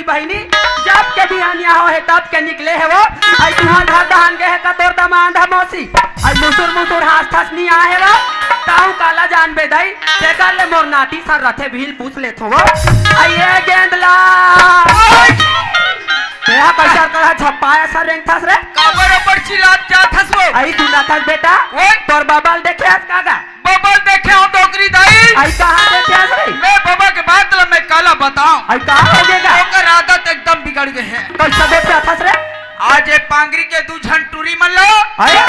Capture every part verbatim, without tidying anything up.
बहिनी, जब के बिहनिया होहे, तब के निकले हे वो। अई तुंहर घर डहन गे हे का तोर दमांद ह मौसी? अई मुसुर मुसुर हाँसथस नइ आए हे वो। तहूँ काला जानबे दई, तेकर ले मोर नाती सर रथे बिहिल पूछ लेथों वो। अई ए गेंदला। तेहा कइसन करा झप्पाय असन रेंगथस रे? काबर अब्बड़ चिल्लात जाथस वो? अई सुनथस बेटा, ओए। तोर बबा ल देखे हस का गा? बबा ल देखे हंव डोकरी दाई। अई कहाँ देखे हस रे? मैं बबा के बात ल मैं काला बतांव। अई का होगे गा? ओकर आदत एकदम बिगड़ गे हे। कइसे देखे हस रे? आज ए पांगरी के दू झन टूरी मन ल, अरे?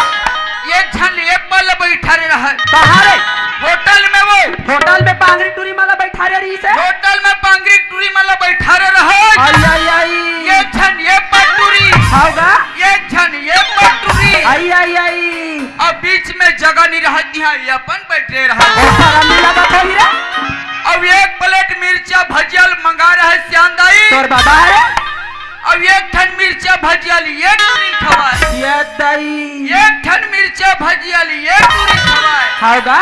एक झन एक बल बइठारे रहय। कहाँ रे? होटल में वो। होटल में पांगरी टूरी मन ल बइठारे रहिस हे? होटल में पांगरी टूरी मन ल बइठारे रहय। अई, अई, अई। एक झन एक बल टूरी। हव गा? एक झन एक बल टूरी। अई, अई, अई। अब बीच में जगह नइ रहय, तिहां ये अपन बइठे रहय। ओ, शरम नइ लगत होही रे? अब एक प्लेट मिर्चा भजिया ल मंगा रहय सियान दाई। तोर बबा हे रे? अब एक ठन मिर्चा भजिया ल ये टूरी खवाय। ये दाई। एक ठन मिर्चा भजिया ल ये टूरी खवाय। हव गा?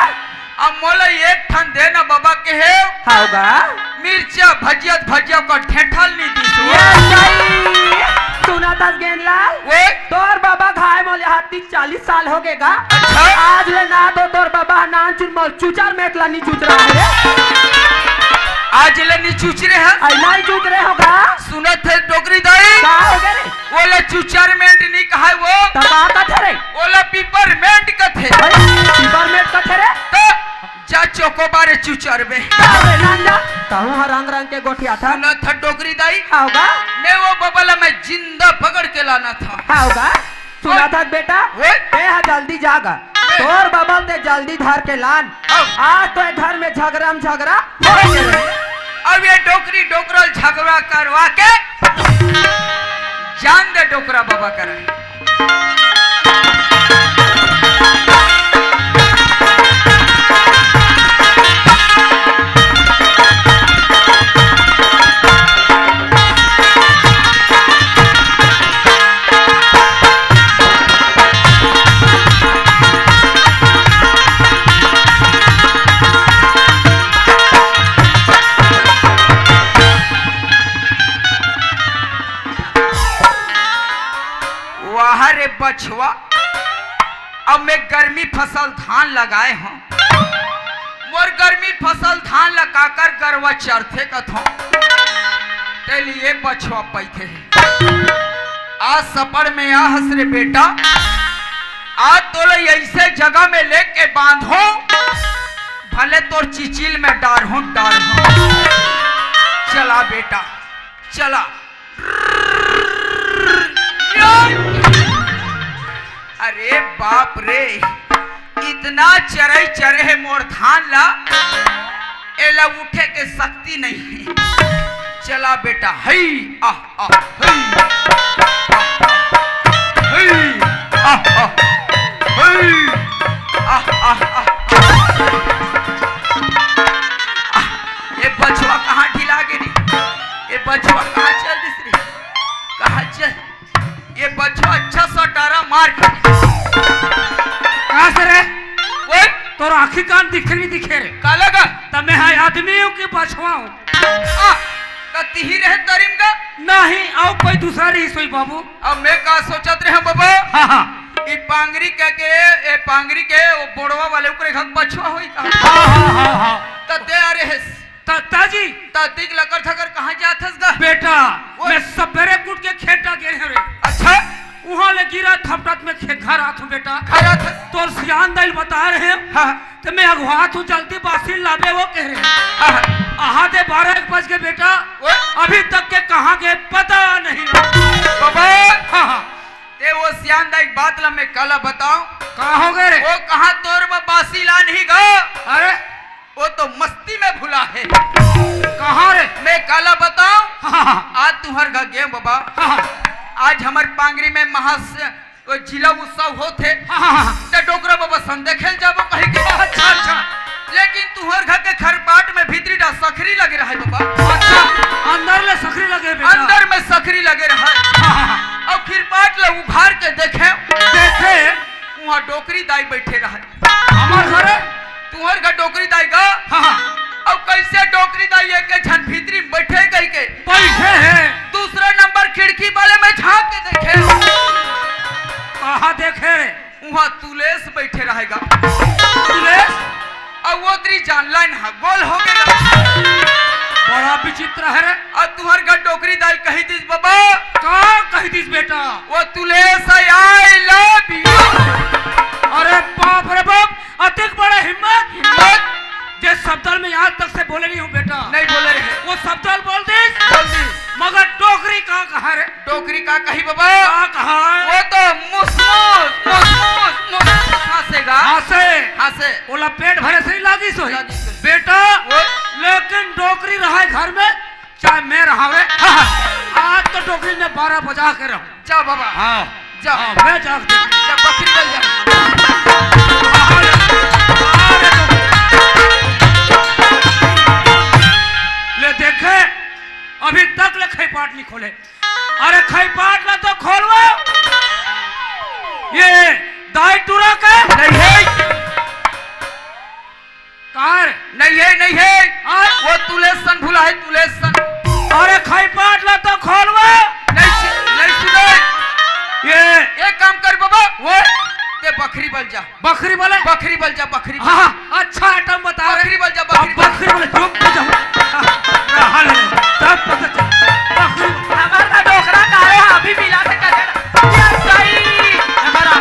अब मोला एक ठन दे ना बबा कहे। हव गा? मिर्चा भजिया, भजिया का ढेंठा ल नइ दिस वो। ये दाई, सुनथस गेंदलाल? ओए। तोर बबा घाय मोले हा तीस चालीस साल होगे गा। अच्छा। आज ले ना तो तोर बबा ह नानचुन मोर चुचर मेंट ल नइ चुचराय हे रे। आज ले नइ चुचरे हस? अई नइ चुचरे हों गा। सुनत हस डोकरी दाई? का होगे रे? ओला चुचर मेंट नइ कहय वो। त का कथे रे? ओला पिपरमेंट कथे। अई, पिपरमेंट कथे रे? त जा चोकोबार चुचरबे। जा बे नान जा। तहूँ ह रंग रंग के गोठियाथस। सुनथस डोकरी दाई? हव गा? मैं वो बबा ल मैं जिंदा पकड़ के लानथंव। हव गा? सुनथस बेटा? ओए। तेहा जल्दी जा गा। ओए। तोर बबा ल तें जल्दी धर के लान। हव। आज तो ए घर में झगरा म झगरा होगे रे। अब ये डोकरी डोकरा ल झगरा करवा के जान दे डोकरा बबा करा। वाह रे बछवा, अब मैं गर्मी फसल धान लगाए हंव। मोर गर्मी फसल धान ल काकर गरवा चरथे कथंव। तें ल ये बछवा पइथे। आज सपड़ में आ हस रे बेटा, आज तोला अइसे जगह में लेके बांधहूं, भले तोर चिचिल में डारहूं, डारहूं। चला बेटा, चला। अरे बाप रे, इतना चरई चरे हे मोर धान ला, एला उठे के शक्ति नहीं हे। चला बेटा, हई, आह, आह, हई, आह, आह, हई, आह, आह, हई, आह, आह, आह, आह। ए बछवा कहाँ ढिला गे रे? ए बछवा कहाँ चल दिस रे? कहाँ चल? ए बछवा अच्छा सटारा मार के। कहाँ से रे? ओए! तोर आँखी कान दिखे नहीं दिखे रे? का लगा? त मैं हा आदमी हूँ कि बछवा हूँ? आ, त तिही रहे तरिम का? नहीं, अउ कोई दूसरा रहिस होही बाबू। अब मैं का सोचत रहे हूँ बाबा? हाँ, हाँ। ई पांगरी के, के, ए पांगरी के, वो बोड़वा वाले ओकरे घर बछवा होही का? हाँ, हाँ, हाँ, हाँ। त तें अरे हे त ताजी। त तिक लकर थकर कहाँ जात हस गा? बेटा, ओए। मैं सबेरे कुट के खेत आ गे रहेंव रे। अच्छा। उहाँ ले गिरा थपटत में खे-, घर आत हूँ बेटा। घर आत हस? तोर सियान दाई ल बताए रहेंव। हाँ। त मैं अघवात हूँ, जल्दी बासी लाबे वो कहे रहे। हाँ, हाँ। अहा दे बारह एक बज गे बेटा। ओए। अभी तक के कहाँ गे पता नहीं। बाबा। हाँ, हाँ। तें वो सियान दाई के बात ला मैं काला बतांव। का होगे रे? वो कहाँ तोर बर बासी लानही गा? अरे। वो तो मस्ती में भुला हे। कहाँ रे? मैं काला बतांव? हाँ, हाँ। आज तुँहर घर गेंव बाबा। हाँ, हाँ। आज हमर पांगरी में महास-, वो जिला उत्सव होत हे। हाँ, हाँ, हाँ। त डोकरा बाबा संग देखे ल जाबो कहि के। अच्छा, अच्छा। लेकिन तुँहर घर के खरपाट में भीतरी डहर सखरी लगे रहय बाबा। अच्छा, अंदर ले सखरी लगे बेटा। अंदर में सखरी लगे रहय। हाँ, हाँ, हाँ। अउ खिरपाट ल उघार के देखेंव। देखे? उहाँ डोकरी दाई बइठे रहय। हमर घर? तुँहर घर डोकरी दाई गा? हाँ, हाँ। अउ कइसे डोकरी दाई एक झन भीतरी में बइठे कहिके बइठे हे। दूसरा नंबर खिड़की वाले में झांक के देखे। कहाँ देखे रे? उहाँ तुलेस बइठे रहेगा। तुलेस? अउ वो तेरी जान लाइन हा गोल हो गया। बड़ा विचित्र हे रे। अउ तुँहर घर डोकरी दाई कहि दिस बाबा। का कहि दिस बेटा? वो तुलेस, I love you। अरे बाप रे बाप, अतिक बड़ा हिम्मत। हिम्मत? जे शब्दल में आज तक से बोले नहीं हूँ बेटा। नहीं बोले रहे। वो शब्दल बोल दिस। बोल दिस। मगर डोकरी का कहा रे? डोकरी का कही बाबा? का कहा? वो तो मुसमुस, मुसमुस, मुसमुस हंसेगा। हंसे। हंसे। ओला पेट भरे से ही लागिस होही। लागिस होही। बेटा, वो? लेकिन डोकरी रहे घर में, चाहे मैं रहावे, आज तो डोकरी में बारह बजा के रहूं। जा बाबा। हाँ। जा। हाँ, मैं जाग दे। जा बकरी बल जा। ले देखे, अभी तक ले खैपाट नहीं खोले। अरे खैपाट ला तो खोलवा। ये दाई टूरा के? नहीं हे। कार? नहीं हे, नहीं हे। हाँ? वो तुलेसन भुला हे, तुलेसन। अरे खैपाट ला तो खोलवा। नहीं सु-, नहीं सुने। ये एक काम कर बाबा। वो? ते बकरी बल जा। बकरी बल? बकरी बल जा, बकरी बल। हाँ, हाँ, अच्छा आइटम बता रहे। बकरी बल जा, बकरी अब बल। बकरी बल, चुप हो जाओ। रहा ले, सब पता चल। बकरी बल। हमार का डोकरा का है, अभी मिला से कटे। ये सही। हमारा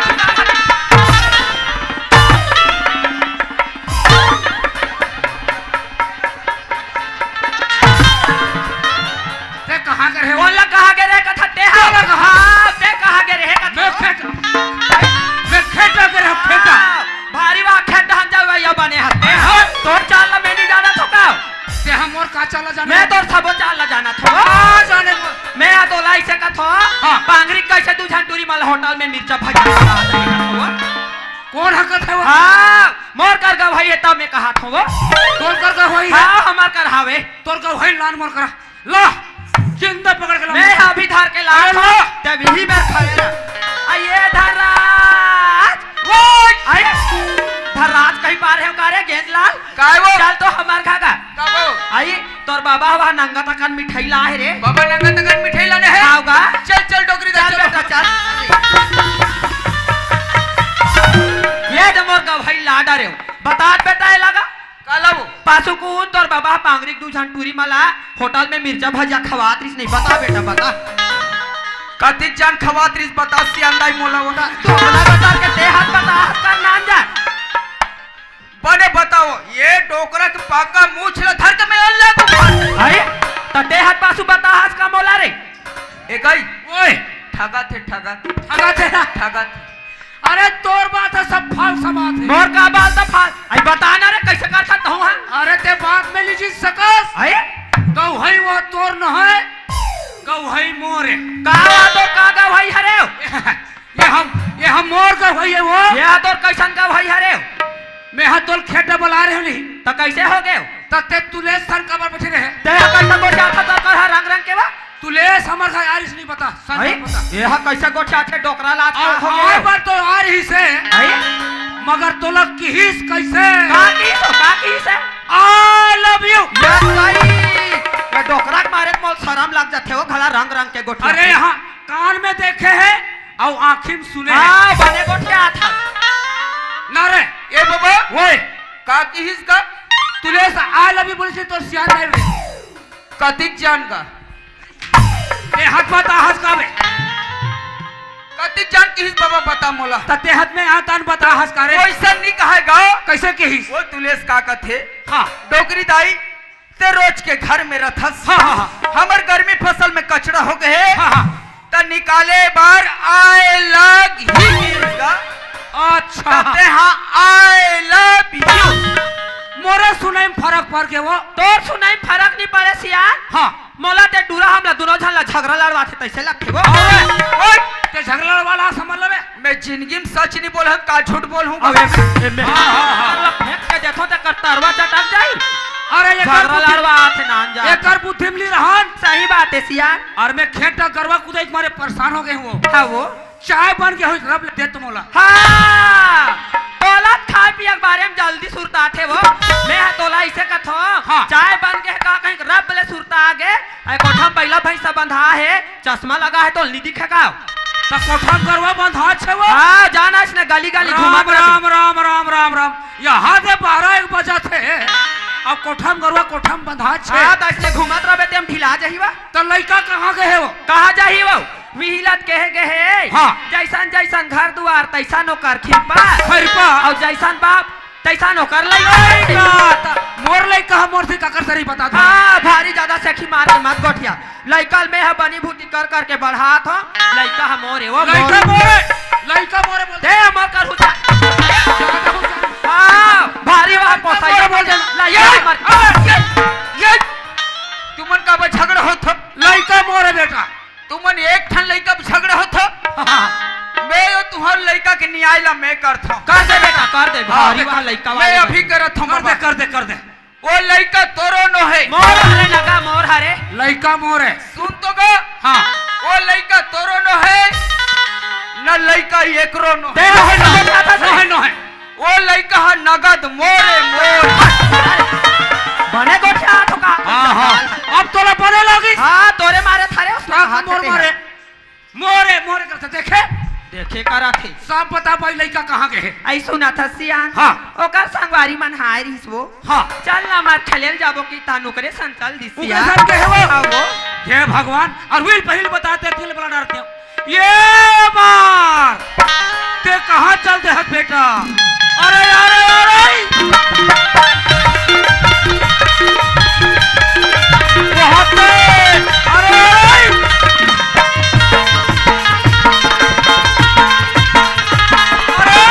ते कहाँ गे रहे? कौन ला कहाँ गे रहे कथा ते हा? कौन ला कहाँ? हाँ, ते कहाँ गे रहे कथा? मैं खेत, मैं खेत गे रहे, खेत। हाँ, भारी वाह खेत धान जल भैया बने हते। हाँ। तोर चाल ला मैं नहीं जाना थो का? ते हा मोर का चाल ला जाना? मैं तोर सबो चाल ला जाना थो। हाँ, जाने को। मैं आ तो लाई से कथो। हाँ। पांगरी कैसे दू झन टूरी मल होटल में मिर्चा भजा खवा दे कथो। कौन हकत हे वो? हाँ, मोर कर गवाही हे तब मैं कहा थो वो। तोर कर गवाही हे? हाँ, हमार कर हावे। तोर गवाही लान मोर करा। ला, जिंदा पकड़ के ला। मैं अभी धर के ला अरे ला। तब यही मेर खड़े रह। आ ये धर्राज। ओए! आए, धर्राज कहीं पार हे का रे गेंद लाल? काय वो? चल तो हमार घर का। का वो? आई, तोर बाबा हवा नंगा तकन मिठाई ला हे रे। बाबा नंगा तकन मिठाई लाने हे? आओ गा। चल, चल, डोकरी दा, चल चल। बेटा, चल। ये दे मोर गवाही ला डरे हो। बता बेटा, ये लगा। का लाबो? पासु कुन तोर बाबा पांगरी के दू झन टूरी मला होटल में मिर्चा भजिया खवात रिस नहीं। बता बेटा, बता। कतिक झन खवात रिस, बता सियान दाई मोला वो। तू अपना बता के ते हाथ बता, हाथ कर नाम जा। बने बताओ, ये डोकरा के पाका मूछ ला धर के मैं अल्लाह को मार। अरे, त ते हाथ पासु बता हाथ का मोला रे। ए गई। ओए। ठगा थे, ठगा थे। ठगा थे ना? ठगा थे। अरे तोर बात हे, सब फाल समात हे। मोर का बात त फाल? आई बता ना रे, कैसे कर सकता हूँ, हाँ? अरे ते बात में नहीं जीत सकस। अरे? गवाही वो तोर न हे, गवाही मोर हे। का बात हो, का गवाही हरे? ये हम, ये हम मोर गवाही हे वो। ये तोर कैसन गवाही हरे? मैं हा तोर खेत बला रहे हो नहीं। त कैसे हो गए? त ते तुलेस सन काबर बैठे रहे? ते कैसे गोठियाथे तोर घर हा रंग रंग के बा? तुलेस हमर घर आ रिस नहीं बता, सन अरे, नहीं बता। ये हा कैसे गोठियाथे डोकरा लाज का अउ हो आए गए? बर तो आ रही से, अरे? मगर तोला किहिस कैसे? का किहिस हो, का किहिस हे? I love you। ये भाई, ये डोकरा के मारे त मोर शरम लग जाथे, वो घला रंग रंग के गोठियाथे। अरे यहाँ कान में देखे हे, अउ आँखी में सुने हे। हाँ, बने गोठियाथे। ना रे। ए बाबा। ओए। का किहिस का? तुलेस I love you बोले से तोर सियान नहीं रे। कतिक झन का? ते हाथ बता हाथ का बे? कतिक झन किहिस बाबा बता मोला। त ते हाथ में आता न बता हाथ का रे। वैसा नहीं कहेगा। कैसे किहिस? वो तुलेस का कथे? हाँ। डोकरी दाई, ते रोज के घर में रथस। हाँ, हाँ, हाँ। हमर गर्मी फसल में कचरा हो गए हे। हाँ, हाँ। त निकाले बर I love you। अच्छा। त ते हा I love you। मोरे सुनई में फरक पड़ के वो। तोर सुनई में फरक नहीं पड़े सियान। हाँ। मोला ते टूरा हमला दुनों झन ला झगरा लड़वाथे तैसे लगथे वो। अबे, ओए, ते झगरा लड़वाला समझ लबे। मैं जिंदगी में सच नहीं बोलहूँ, का झूठ बोलहूँ? अबे, ए, मैं हाँ, हाँ, हाँ। फेंक के देखो ते कर तरवा चटक जाई। अरे, ये कर झगरा बुद्धि, लड़वाथे नान जा। ये कर बुद्धि मिली रहन। सही बात हे सियान। अउ मैं खेत गरवा कुदाई के मारे परेशान हो गए हूँ। हाँ वो। चाय बन के होई, रब दे तुम मोला। हाँ, तोला खाए पिए के बारे में जल्दी सुरताथे वो। मैं ह तोला अइसे कथों, हाँ। चाय बन गे हे का कहिके रब ले सुरता गे। अरे कोठा म बइला भइँसा बंधा हे, चश्मा लगा हे तोला नइ दिखे का? त कोठा म गरवा बंधाच हे वो। हाँ, जानस न गली गली राम, घूमत रहिथे। राम, राम, राम, राम, राम। यहाँ से बारह एक बजत हे, अब कोठा म गरवा कोठा म बंधाच हे। हाँ, त अइसने घूमत रहिबे तेम ढिला जाही वा। त लइका कहाँ गे हे वो? कहाँ जाही वो? मिहिला ल कहे गे हे, हाँ। जइसन जइसन घर दुआर तइसन ओकर खिरपा। खिरपा। अउ जइसन बाप तइसन ओकर लइका। लइका, त मोर लइका ह मोर से काकर सरी बता दे। हाँ, भारी जादा सेखी मार के मत गोठिया। लइका ल मैं ह बनी भूती कर कर के बढ़ात हों। लइका ह मोर ए वो, लइका मोर। मोर ए, लइका मोर ए बोल दे। दे मोर कर हुचा। हाँ, भारी वाह पोसा मोर ए बोल दे। लइका ये, मर। ये, ये, तुमन काबर झगड़ा होत हो? लइका मोर ए बेटा। तुमन एक ठन लइका म झगड़ा होथो। हाँ। मैं यो तुँहर लइका के नियाय ला मैं करथों। कर दे बेटा, कर दे। हाँ, भारी बेटा, वाह लइका मैं वाले अभी बन। करत हों कर दे, बाबा। कर दे, कर दे। वो लइका तोरो नो हे। मोर हरे नगा, मोर हरे। लइका मोर हे। सुन तो गा। हाँ। वो लइका तोरो नो हे, न लइका एकरो नो हे। तेरो हे नो हे, नो हे, नो हे। वो लइका ह नगद मोर ए, मोर। बने गोठियात हो का? हाँ, हाँ। अब तोला बने लागिस। हाँ, तोरे मारे थारे उसने का कहा मोर थे मारे? हैं। मोर ए, मोर ए करथे, देखे? देखे करथे। सब बता पाई लइका कहाँ गे हे? अई सुनत हस सियान। हाँ। ओकर संगवारी मन ह आय रिहिस वो। हाँ। चल ना मार खेले ल जाबो कि तान ओकरे संग चल दिस ओकरे सियान। संग गे हे वो? हाँ वो। हे भगवान, अउ उही ल पहिली बताते, तिल बला डरते हो। ये मार! ते कहाँ चल दे हस बेटा? अरे, अरे, अरे! बहुत तेज! अरे, अरे! अरे!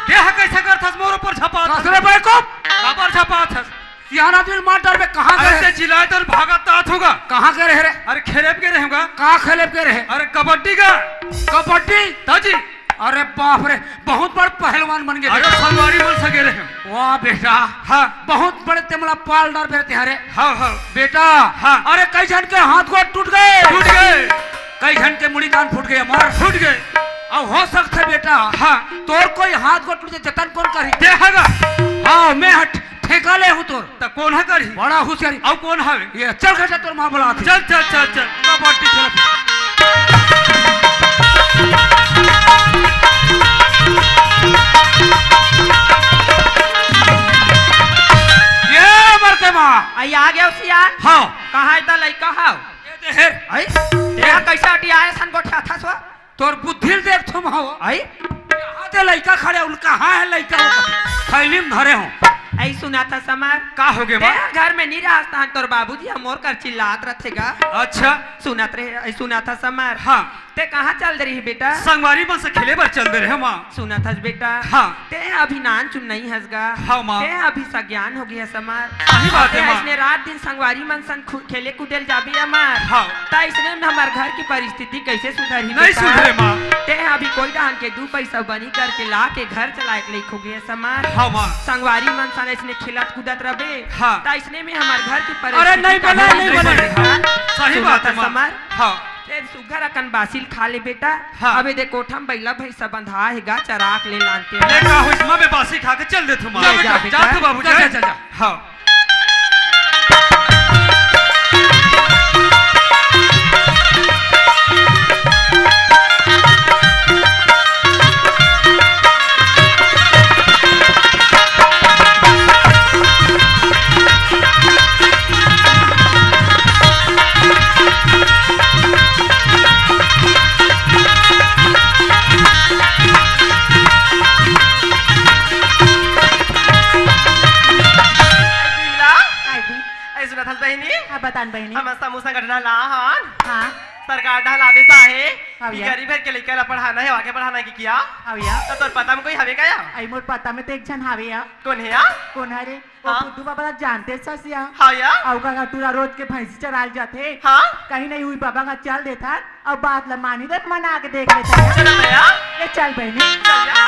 ये ह कइसे करथस मोर ऊपर झपात हस? कसरे बेवकूफ! काबर झपात हस? सियान आदमी ल मार डारबे, कहाँ गे अरे रहे? ते चिल्लाए त भागत त आत होगा। कहाँ गे रहे रे? अरे खेले गे रहे होगा। कहाँ खेले गे रहे? अरे कबड्डी का। कबड्डी? ताजी। अरे बाप रे, बहुत बड़ पहलवान बन गे अरे बेटा। संगवारी मन से गे रहे। वाह बेटा। हाँ। बहुत बड़े ते मोला पाल डारबे रे ते हरे। हाँ, हाँ। बेटा। हाँ। अरे कई झन के हाथ गोड़ टूट गे। टूट गे। कई झन के मुड़ी कान फूट गे अमर। फूट गे। अउ हो सकथे बेटा। हाँ। तोर कोई हाथ गोड़ टूट जाय, जतन कोन करही? ते हगा। हाँ, मैं ह ठेका ले हूँ तोर। त कोन ह करही? बड़ा होशियारी। अउ कोन हवे? ये चल, घर जा, तोर माँ बुलात हे। चल, चल, चल, चल। कबड्डी खेलत हे। ये मर के माँ। अई आ गेव सियान। हाँ। कहाँ हे त लइका हव? ये दे हेर। अई? तेरा कइसे अटियाए सन गोठियाथस वो? तोर बुद्धि ल देखथों मैं वो। अई? यहाँ ते लइका खड़े, उन कहाँ हे लइका वो? थैली म धरे हों। अई सुनत हस अमर। का होगे माँ? तें घर में नइ रहस तहन तोर बाबूजी ह मोर कर चिल्लात रथे गा। अच्छा। सुनत रहे, अई सुनत हस अमर। हाँ। तें कहाँ चल दे रहे बेटा? संगवारी मन से खेले बर चल दे रहे माँ। सुनत हस बेटा? हाँ। तें अभी नान चुन नइ हस गा। हाँ माँ। तें अभी सग्यान हो गे हस अमर। सही बात हे तें माँ। अइसने रात दिन संगवारी मन संग खु-, खेले कूदे ल जाबे अमर। हाँ। त अइसने में हमर घर के परिस्थिति कइसे सुधरही बेटा? नइ सुधरे माँ। तें अभी कोई डहन के दू पइसा बनी करके ला के घर चलाए के लइक हो गे हस अमर। हाँ माँ। संगवारी मन संग अइसने खेलत कूदत रहिबे। हाँ। त अइसने में हमर घर के परिस्थिति अरे नइ बने, नइ बने। सही बात हे माँ। सुनत हस अमर? हाँ। तें सुग्घर अकन बासी ल खा ले बेटा। हाँ। अबे दे कोठा म बइला भइँसा बंधा हे गा, चरा के ले लानते। ले का होइस माँ, मैं बासी खा के चल देथों माँ। ले जा बेटा। जा तो बाबू, जा, जा, जा। जा, जा। हाँ। बिमला, काय दी? अई सुनत हस बहिनी? हाँ, बतान बहिनी। हमन समूह संगठन ला हन। हाँ। सरकार डहन आदेश आहे। हाँ कि भैया। गरीब घर के लइका ला पढ़ाना हे, आगे बढ़ाना हे कि किया? हाँ भैया। त तोर पता म कोई हवे का या? अई मोर पता म तो एक झन हावे या। कोन हे या? कोन हरे? वो हाँ। बुद्धू बाबा ला जानते सस या? हाँ या। अउ का टूरा रोज के भैंसी चराल जाथे। हाँ। कहीं नहीं हुई बाबा का चल देथन, अउ बात ला मानी दे, मना के देख लेथन। चल भैया। ये चल बहिनी। चल या।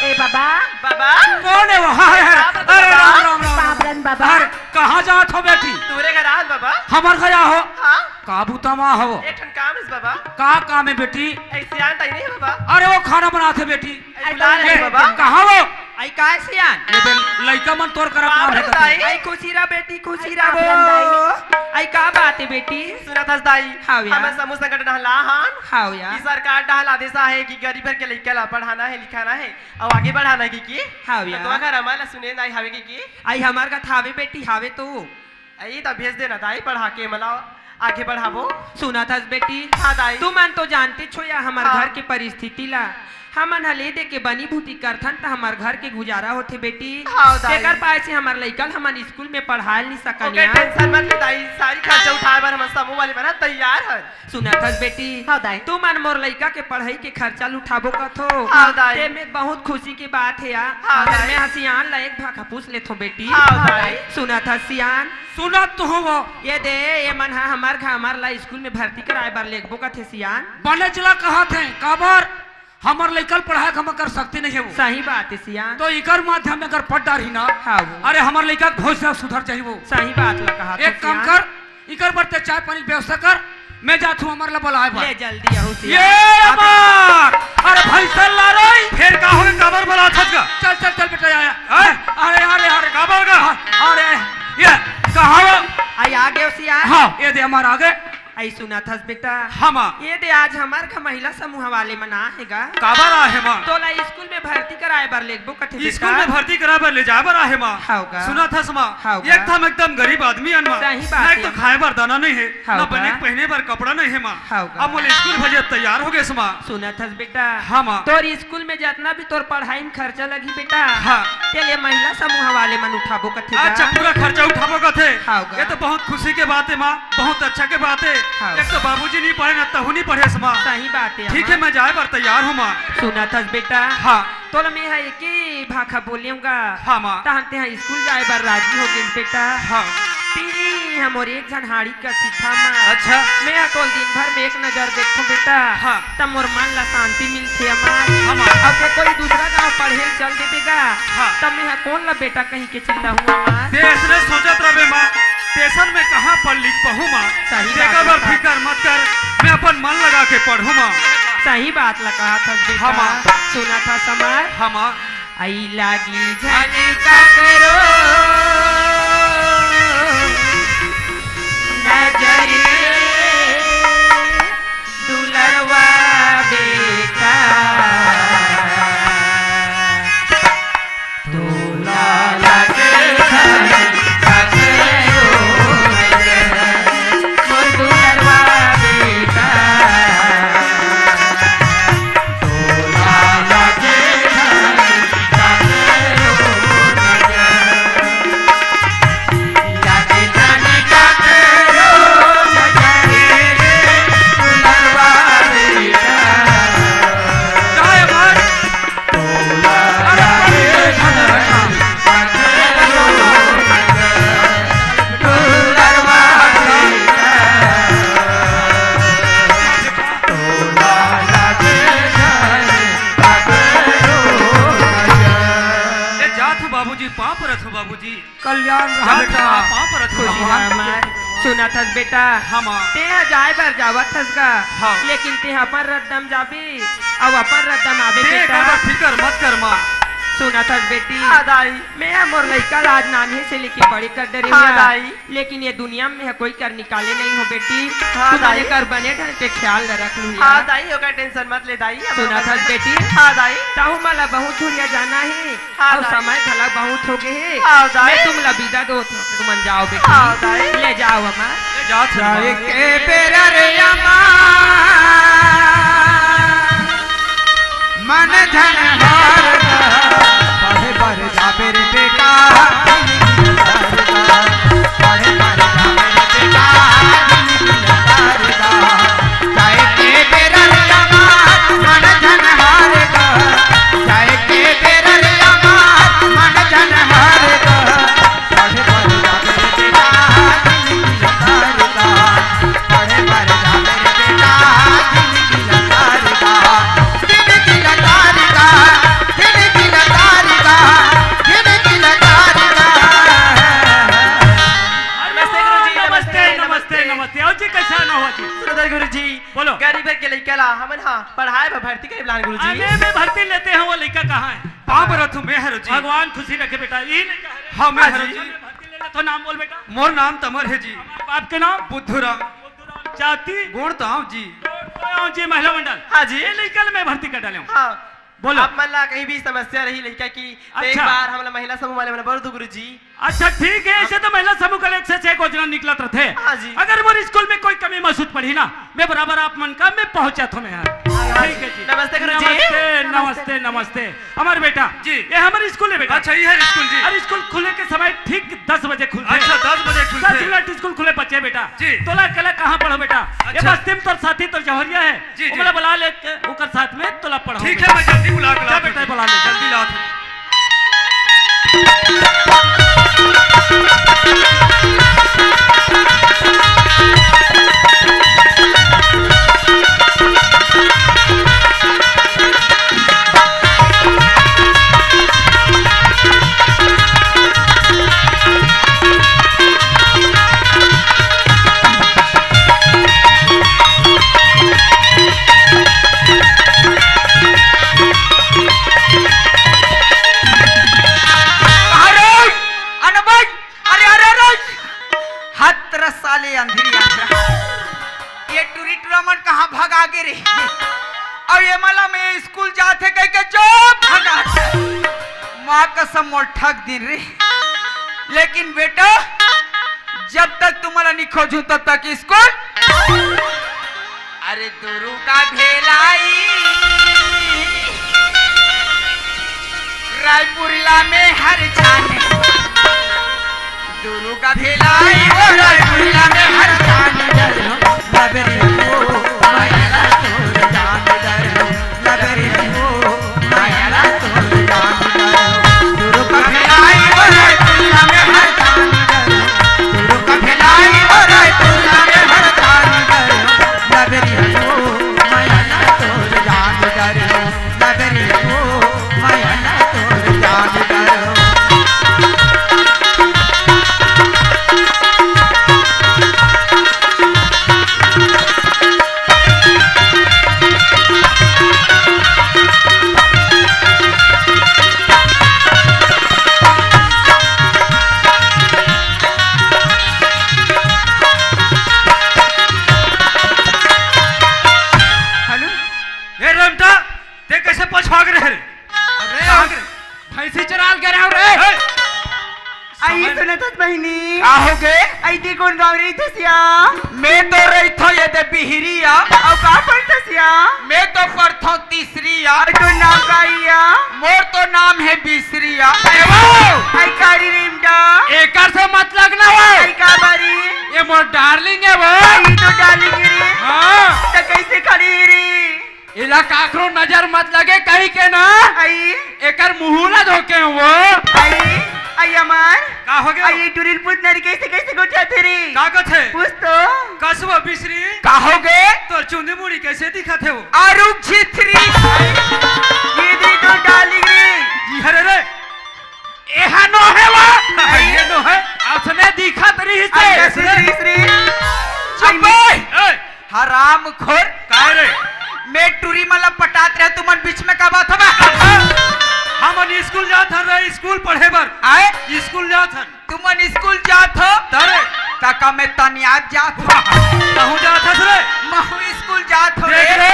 ए बाबा। बाबा। कोन हे वो? हाँ, हाँ, हाँ। का बात हे अरे बाबा? राम, राम, राम, राम। बाबा। अरे, कहाँ जात हो बेटी? तोरे घर आन बाबा। हमर घर आहो? हाँ। का बुता मा हो? एक ठन काम हे बाबा। का काम हे बेटी? अइसे आन ताई नहीं बाबा। अरे वो खाना बनात हे बेटी। अई बुला रहे बाबा। कहाँ वो? अई का सियान? ये बे लइका मन तोर करा काम हे। अई खुशी रहा बेटी, खुशी रहा वो। अई का बात हे बेटी? सुनत हस दाई। हाँ भैया। हमन समूह संगठन डहला हन। हाँ भैया। कि सरकार डहला आदेश आहे कि गरीब घर के लइका ला पढ़ाना हे, लिखाना हे। अउ आगे बढ़ाना हे कि, कि? हाँ भैया। त तोर घर हमन ला सुने नहीं हावे कि, कि? अई हमर घर हावे बेटी, हावे तो। अई त भेज देना दाई, पढ़ा के मला आगे बढ़ाबो। सुनत हस बेटी? हाँ दाई। तुमन तो जानते छो या हमर हाँ। घर के परिस्थिति ला। हमन ह ले दे के बनी भूती करथन त हमर घर के गुजारा होथे बेटी। हाँ दाई। तेकर पाय से हमर लइका ल हमन स्कूल में पढ़ाय नहीं सकन ओके, या। टेंशन मत ले दाई, सारी खर्चा उठाए बर हमन समूह वाले मन ह तैयार हन। सुनत हस बेटी? हाँ दाई। तुमन मोर लइका के पढ़ई के खर्चा ल उठाबो कथो। हाँ दाई। ते में बहुत खुशी के बात हे यार। हाँ अगर दाई। मैं ह सियान ला एक भाखा पूछ लेथों बेटी। हाँ दाई। सुनत हस सियान? सुनत तो हूँ वो। ये दे, ये मन ह हमर घर, हमर ला स्कूल में भर्ती कराए बर लेगबो कथे सियान। बने चला कहत हे, काबर? हमर लइका ल पढ़ाए के हमर कर सकती नहीं हे वो। सही बात हे सियान। तो इकर माध्यम में अगर पढ़ डारही ना, हाँ वो। अरे हमर लइका के भविष्य सुधर जाही वो। सही बात ला कहत हे एक काम सियान। कर, इकर बर ते चाय पानी के व्यवस्था कर, मैं जात हूँ हमर ला बुलाए बर। ले जल्दी आहू सियान। ये अबे अमर! अरे भैंसा ला रही। फेर का होगे, काबर बुलात हस गा? चल, चल, चल बेटा, आया। हैं? अरे, अरे, अरे, काबर गा? हाँ, अरे, ये, कहाँ हो? अई आ गे सियान। हाँ, ये दे हमार आ गे। अई सुनत हस बेटा? हाँ, माँ। ये दे आज हमर घर महिला समूह वाले मन आहे गा। काबर आहे माँ? तोला स्कूल में भर्ती कराए बर लेगबो कथे बेटा। स्कूल में भर्ती कराए बर ले जाए बर आहे माँ। हव गा। सुनत हस माँ? हव गा। एक त हम एकदम गरीब आदमी अन माँ। सही बात ना, एक हे तो माँ। खाए बर दाना नहीं हे, हव ना गा। बने के पहिने बर कपड़ा नहीं हे माँ। हव गा। अब मोला स्कूल भेजे तैयार हो गेस माँ। सुनत हस बेटा? हाँ माँ। तोर स्कूल में जतना भी तोर पढ़ाई में खर्चा लगही बेटा, हाँ। तेला महिला समूह वाले मन उठाबो कथे गा। अच्छा, पूरा खर्चा उठाबो कथे। हाँ गा। ये तो बहुत खुशी के बात हे माँ, बहुत अच्छा के बात हे। हाँ। एक तो बाबूजी नहीं पढ़े ना तहू नहीं पढ़ेस माँ। सही बात हे ठीक हे, माँ। मैं जाए बर तैयार हूँ माँ। सुनत हस बेटा? हाँ। तोला मैं ह एके भाखा बोलेंव गा। हाँ माँ। तहन तेहा स्कूल जाए बर राजी हो गेस बेटा। हाँ। तें ह मोर एक झन हाड़ी कस हस माँ। अच्छा। मैं ह तोला दिन भर में एक नजर देखथों बेटा। हाँ। त मोर मन ला शांति मिलथे माँ। हाँ माँ। अउ तें कोई दूसरा गाँव पढ़े ल चल देबे गा। हाँ। त मैं ह कोन ला बेटा कहि के चिल्लाहूँ माँ। तें अइसने सोचत रहिबे माँ, टेंशन में कहाँ पढ़ लिख पाहूँ माँ। सही बात हे बेटा। तेकर बर फिकर मत कर, मैं अपन मन लगा के पढ़हूँ माँ। सही बात ला कहत हस बेटा। हाँ माँ। सुनत हस हमर? हाँ माँ। अई लागी झन ककरो नजर दुलरवा बेटा, तोला लागे झन ककरो नजर, मोर दुलरवा बेटा। ए, जात हूँ बाबूजी, पाँव परत हूँ बाबूजी। कल्याण रहा जात बेटा। हूँ, पाँव परत हूँ खुशी भगवान। राम है। सुनत हस बेटा? हाँ माँ। तें ह जाए बर जावत हस गा, हाँ। लेकिन तें ह अपन रद्दा म जाबे, अउ अपन रद्दा म आबे तें बेटा। एकर बर फिकर मत कर माँ। सुनत हस बेटी? हाँ दाई। मैं ह मोर लइका ला आज नान्हे से लेके बड़े कर डरे हँव। हाँ दाई। लेकिन ये दुनिया में ह कोई कर निकाले नहीं हो बेटी। हाँ तू दाई। बने कर बने ढंग के ख्याल ल रख लू हाँ यार। दाई, ओकर टेंशन मत ले दाई, हम सुनत ओकर हस बेटी? हाँ दाई। तहूँ मन ला बहुत दूरिहा जाना हे हाँ अउ दाई। समय घला बहुत हो गे हे। हाँ दाई। मैं तुम ला बिदा देवत हूँ, तुमन जाओ बेटी। हाँ दाई। ले जाओ अम्मा। ले जात हूँ जाए माँ। के बेरा रे अम्मा, मन झन हार मेरे बेटा, पढ़े बर जा मेरे बेटा, जाए के बेरा रे अमार, मन झन हार गा, जाए के बेरा रे अमार, मन झन हार गा। पढ़े बर जा मेरे बेटा, जिंदगी लतार गा। पढ़े बर जा मेरे बेटा, जिंदगी लतार गा। जिंदगी लतार गा, जिंदगी लतार गा, जिंदगी लतार गा। नमस्ते गुरुजी, नमस्ते, नमस्ते, नमस्ते। नमस्ते। अउ जी, कैसे आना हुआ जी? सुंदर गुरुजी, बोलो। गरीब घर के लइका ला हमन हा पढ़ाए बर भर्ती करे बर लान गुरुजी। अरे, मैं भर्ती लेते हैं, वो लइका कहाँ है? पाँव परत हूँ, मैं हरो जी। भगवान खुशी रखे बेटा। ये लइका है रे। हाँ, मैं हाँ हरो जी। जी। मैं भर्ती ले लेता हूँ, नाम बोल बेटा। मोर नाम तमर है जी। हमारे बाप के नाम? बुद्धू राम। बुद्धू राम। जाति? गोंड़ तांव जी। गोंड़ तांव जी, महिला मंडल। हाँ जी। ये लइका ले मैं भर्ती कर डाले हूँ। हाँ। बोलो। आप मन ला कहीं भी समस्या रही लइका की, तो एक अच्छा। बार हमला महिला समूह वाले मन बर दू गुरुजी। अच्छा, ठीक है, ऐसे तो महिला समूह का एक से एक योजना निकलत रथे। हाँ जी। अगर मोर स्कूल में कोई कमी महसूस पड़ी ना, मैं बराबर आप मन का मैं पहुँच जात हूँ मैं यार। हाँ, ठीक है जी। नमस्ते गुरुजी। नमस्ते, नमस्ते, नमस्ते। हमारे बेटा, जी। ये हमारे स्कूल है बेटा। अच्छा, ये है स्कूल जी। अरे, स्कूल खुले के समय ठीक दस बजे खुलथे। अच्छा, दस बजे खुलथे। दस मिनट स्कूल खुले बचे बेटा। जी। तोला अकेला कहाँ पढ़ो बेटा? ये अच्छा। बस्ती में तोर साथी तोर जौहरिया है। जी, जी। ओमला बुला ले के ओकर साथ में तोला पढ़ो ठीक बेटा। है, मैं जल्दी बुला के जा लात बेटा, हूँ। बुला ले। जल्दी लात हूँ। अरे, अनबई, अरे, अरे, अरे, हत रस साले अंधेरी अंधरा। ये टुरी टुरा मन कहाँ भगा गे रे? अउ ये मला मैं स्कूल जाथे कह के जो भगा। माँ कसम मोर ठग दिन रे। लेकिन बेटा, जब तक तुम्हारा नहीं खोजूं तब तक स्कूल। अरे दुर्गा भेलाई, रायपुर ला में हर जाने। दुर्गा भेलाई, ओ रायपुर ला में हर जाने। डर हो, लबरी हो, माया ला तोर जान डर हो। लबरी हो, माया ला तोर जान डर हो। दुर्गा भेलाई, ओ रायपुर ला में हर जाने। दुर्गा भेलाई, ओ रायपुर ला में हर जाने डर हो। लबरी हो, माया ला तोर जान डर हो। लबरी हो, माया ला तोर जान डर हो। हेलो। ए रमटा, ते कैसे पछवा गे रहे रे? अरे, कहाँ गे रे? भैंसी चराल गे रहे रे। ए! आई समय सुनत हस बहिनी। का हो गे? आई ते कोन गाँव रहिथस या? मैं तो रहिथो ये दे बिहरी या। अउ का पढ़थस या? मैं तो पढ़थो तीसरी या। अउ तोर नाम का या? मोर तो नाम है बिसरी या। ए वो! आई कारी रिमटा। एकर से मत लगना हो। आई का बारी? ये मोर डार्लिंग है वो। आई तो डार्लिंग रे। हाँ। त कैसे खड़ी रे? एला काकरो नजर मत लगे कही के ना। आई। एकर मुंह ला धोके हो वो। आई। आई अमर। का हो गे? आई टुरी ल पूछ ना रे, कैसे, कैसे गोठियाथे रे? का कथे? पूछ तो। कस वो बिसरी। का हो गे? तोर चुंदी मुड़ी कैसे दिखत हे वो? आरुग छिथरी। ये दे तो डार्लिंग रे। जी हरे रे। एहा नो हे वो। ये नो हे। असने दिखत रहिस हे। आई, असने। चुप बे। ए। हरामखोर। काय रे? मैं टुरी मन ला पटात रहे, तुमन बीच में का बात हवे? हमन स्कूल जात हन रे, स्कूल पढ़े बर। आए? स्कूल जात हन। तुमन स्कूल जात हो? तरे। त का मैं तनियात जात हो? कहूँ जात हस रे? महू स्कूल जात हो देख रे। रे,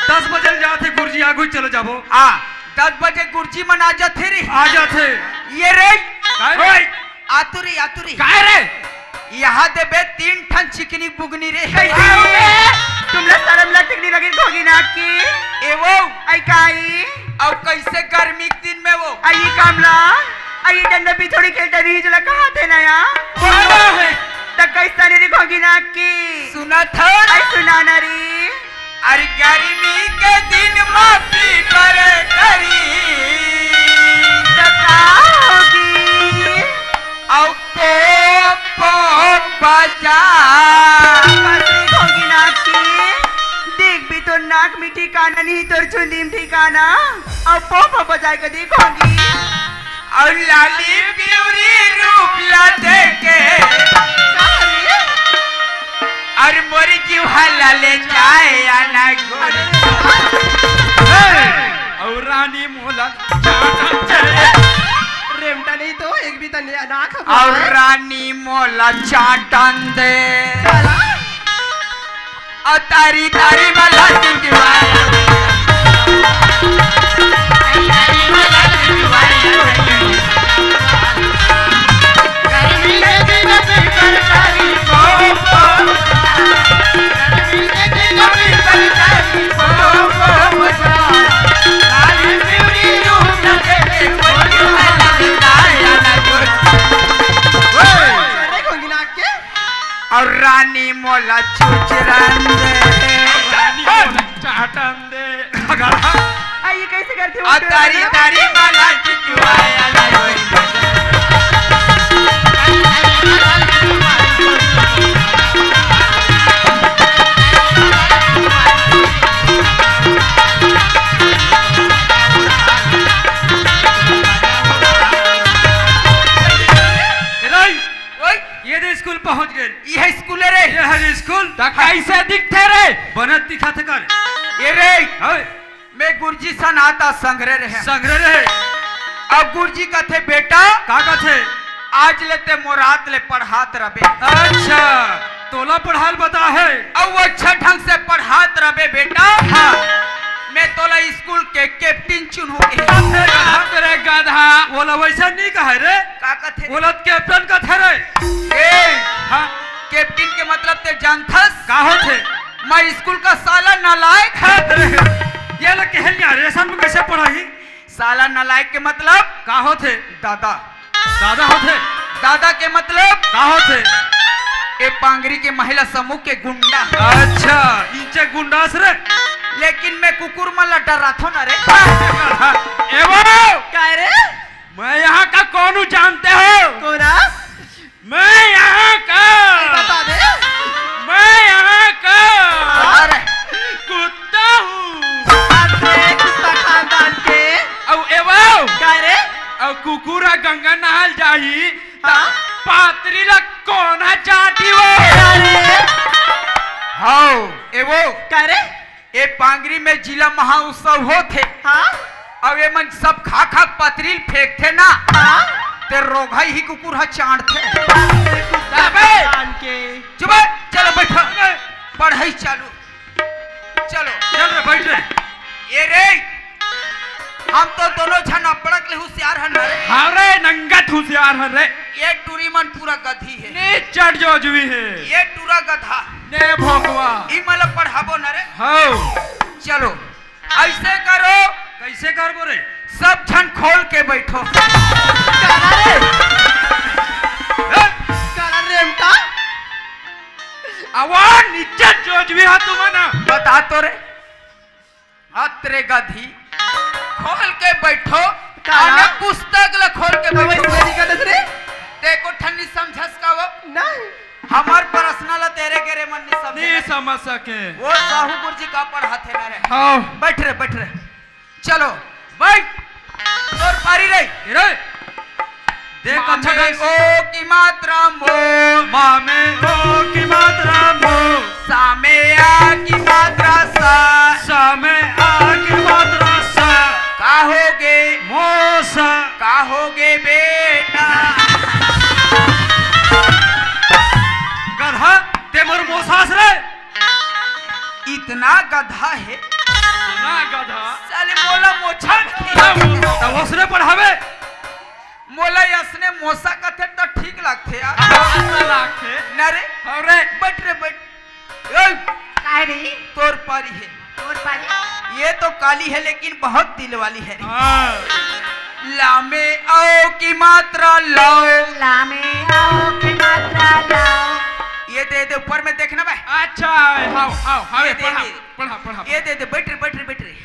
दस बजे जात हे गुरुजी, आगू चले जाबो। आ, दस बजे गुरुजी मन आ जाथे रे। आ जाथे। ये रे। काय रे? ओए। आतुरी, आतुरी। काय रे? यहाँ दे बे तीन ठन चिकनी बुगनी रे। कैसे हो बे? तुमला शर्म लगथे कि नहीं लगिन घोगी नाक की? ए वो। आई काई? अउ कैसे गर्मी के दिन में वो? आई कामला? ये डंडा पिछोड़ी खेलता नहीं, चला कहाँ थे ना यहाँ? बोला है। त कैसा नहीं रे घोंगी नाक की? सुना था। आई सुना ना रे। अरे गर्मी के दिन मा पीपर करी। त का होगी? अउ पो, पो बजा। बस रे घोंगी नाक की। देख भी तोर नाक में ठिकाना नहीं, तोर चुंदी में ठिकाना। अउ पो, पो बजाए के देखोगी। अउ लाली पिउरी रूप ला देखे। अरे मोरी जीवा ला ले जाए आना गोरी। अउ रानी मोला चाटन दे। रेमटा नहीं तो एक भी तने ना खबर। अउ रानी मोला चाटन दे। अउ तारी तारी मला टिकवाया। अरे घोंगी नाक के। अउ रानी मोला चुचरन दे। रानी मोला चाटन दे। आ, ये कैसे करते हो? आ, तारी, तारी मला टिकवाया ना रोई। ए, रोई। ओए। ये दे स्कूल पहुंच गए। ये स्कूल है रे। ये हर स्कूल। त कैसे दिखथे रे? बनत दिखत कर। ये रे। ओए। मैं गुरुजी सन आता संघरे रहे। संघरे रहे। अब गुरुजी कथे, "बेटा।" का कथे? "आज ले ते मोरात ले पढ़ात रबे।" अच्छा, तोला पढ़ाल बता है। अब वो अच्छा ढंग से पढ़ात रबे बेटा। हाँ। मैं तोला स्कूल के कैप्टन चुनहूं के। अरे गधा, गधा। ओला वैसा नहीं कहे रे। का कथे? ओला कैप्टन कथे रे। ए, हाँ। कैप्टन के मतलब ते जानथस? का होथे? मैं स्कूल का साला नालायक। अरे, ये ला कहल यार, ऐसा में कैसे पढ़ाई? साला नालायक के मतलब? का होथे? दादा। दादा होथे? दादा के मतलब? का होथे? ए पांगरी के महिला समूह के गुंडा। अच्छा, इंचे गुंडास रे। लेकिन मैं कुकुर मन ला डराथो ना रे। ए वो! काय रे? मैं यहाँ का कौन हूँ जानते हो? कोन? मैं यहाँ का, बता दे। मैं यहाँ का अरे। कुत्ता हूँ। अरे कुत्ता खानदान के। अउ ए वो। काय रे? अउ कुकुर ह गंगा नहाल जाही, त हाँ। पातरी ला कोना चाटी वो। अरे। हाओ, ए वो। काय रे? ए पांगरी में जिला महोत्सव होथे। हाँ? अउ ए मन सब खा खा पतरील फेंकथे ना। हाँ? ते रोघई ही कुकुर ह चांटथे। अबे! कान के। चुप है, चलो बैठो। पढ़ाई चालू। चलो। चल रे, बैठ रे। ए रे, हम तो दोनों झन अपड़क ले हुसियार हन रे। हाँ रे, नंगत हुसियार हन रे। ये टूरी मन पूरा गधी है। ने चढ़ जो जुई है। ये टूरा गधा। ने भोकवा। ई मला पढ़ाबो न रे। हौ। चलो, ऐसे करो। कैसे करबो रे? सब झन खोल के बैठो। काला रे? हैं? काला रे एमटा? अवा नीचे जोजवी हा तुमन। बता तो रे। अतरे गधी, खोल के बैठो। काला? अने पुस्तक ल खोल के तो बैठो। वैसे नहीं करत रे। ते को ठन्नी समझस का वो? नहीं। हमर प्रश्न ल तेरे गेरे मन नहीं समझे नहीं ना। समझ सके। वो साहू गुरुजी का पढ़ाथे ना रे। हाँ। बैठ रे, बैठ रे। चलो, बैठ। तोर पारी रे। ए रे। देख, अच्छा मामे ढंग से। ओ की मात्रा मो। मामे ओ की मात्रा मो। सामे आ की मात्रा सा। सामे आ की मात्रा सा। का होगे? मोसा। का होगे बेटा? गधा, ते मोर मोसास रे। इतना गधा है। इतना गधा। साले मोला मोछा नहीं। तब उसने पढ़ावे। मोला यसने मोसा कथे त ठीक लागथे यार। अच्छा लागथे। ना रे। अरे। बैठ रे, बैठ। ए, काय रे? तोर पारी है। तोर पारी? ये तो काली है, लेकिन बहुत दिल वाली है रे। हाँ। ला में अउ की मात्रा लव। ला में अउ की मात्रा लव। ये दे दे, ऊपर में देखना बे। अच्छा, हाव, हाव, हाव, ये दे पढ़ा, दे। पढ़ा, पढ़ा। ये दे दे, बैठ रे, बैठ रे, बैठ रे।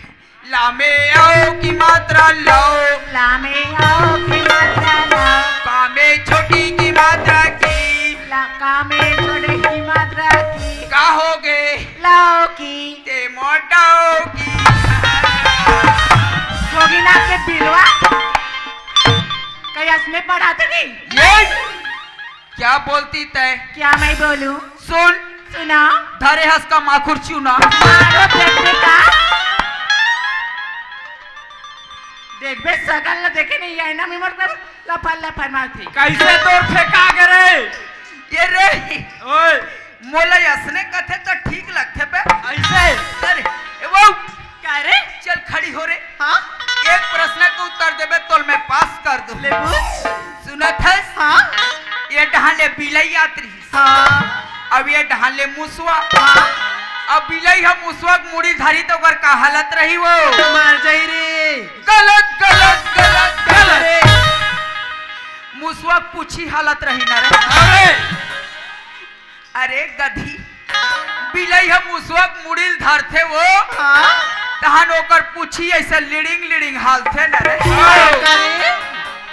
ला में अउ की मात्रा लव। ला में अउ की मात्रा लव। का में छोटी की मात्रा की। ला, का में छोटी की मात्रा की। का होगे? लौकी। ते मोर डौकी। जोगीनाथ के बिलवा। कहीं असने पढ़ाते नहीं? ये क्या बोलती तय? क्या मैं बोलूं? सुन। सुना। धरे हस का माखुर चूना। मारो फेंक दे का। देख बे, सकल न देखे नहीं, ये ना मिमर कर लफर लफर मारती। कैसे तोर फेंका गे रे? ये रे। ओए। मोला असने कथे त ठीक लगथे बे। ऐसे? अरे, ए वो। का रे? चल खड़ी हो रे। हाँ? एक प्रश्न के उत्तर देबे तोल मैं पास कर दूं। ले पूछ। सुनत हस? हाँ? ये डहान ले बिलई आत रहिस। हाँ। अब ये डहान ले मुसवा। हाँ। अब बिलई ह मुसवा के मुड़ी धरी त ओकर का हालत रही वो? मर जाई रे। गलत, गलत, गलत, गलत। अरे। मुसवा के पूछी हालत रही ना रे। अरे। अरे गधी, बिलई ह मुसवा के मुड़ी ल धरथे वो, हाँ? तहन ओकर पूछी ऐसे लिड़िंग लिड़िंग हालथे न रे। हाँ। अरे,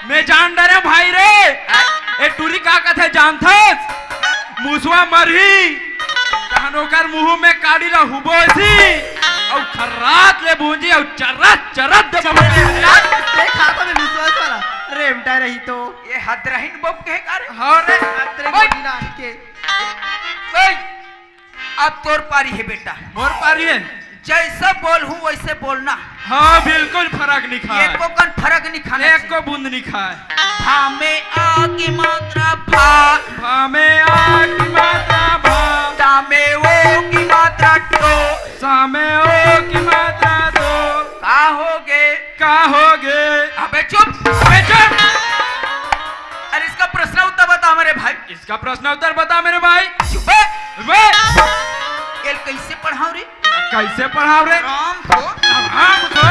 मैं जान डरे भाई रे। हाँ? ए टूरी का कथे जानथस? मुसवा मरही, तहन ओकर मुंह में काड़ी ला हुबोसी, अउ खर्रात ले भूंजी, अउ चरत चरत दे बबा। देखा तो मैं विश्वास वाला रेमटा रही तो। ये हदरहीन बोक के का रे? हाँ रे। अतरे ओए। मोटी नाक के। ओए, अब तोर पारी हे बेटा। मोर पारी हे? जैसा बोलहूँ वैसे बोलना। हाँ, बिल्कुल फरक नहीं खाय। एको कन फरक नहीं खाना चाहिए। एको बूंद नहीं खाय। भा में आ की मात्रा भा। भा में आ की मात्रा भा। टा में ओ की मात्रा टो। सा में ओ की मात्रा दो। का होगे? का होगे? अबे चुप, अबे चुप। अरे इसका प्रश्न उत्तर बता मेरे भाई। इसका प्रश्न उत्तर बता मेरे भाई। चुप बे। बे। ये कैसे पढ़ाऊं रे? कैसे पढ़ाऊं रे? राम को। राम को।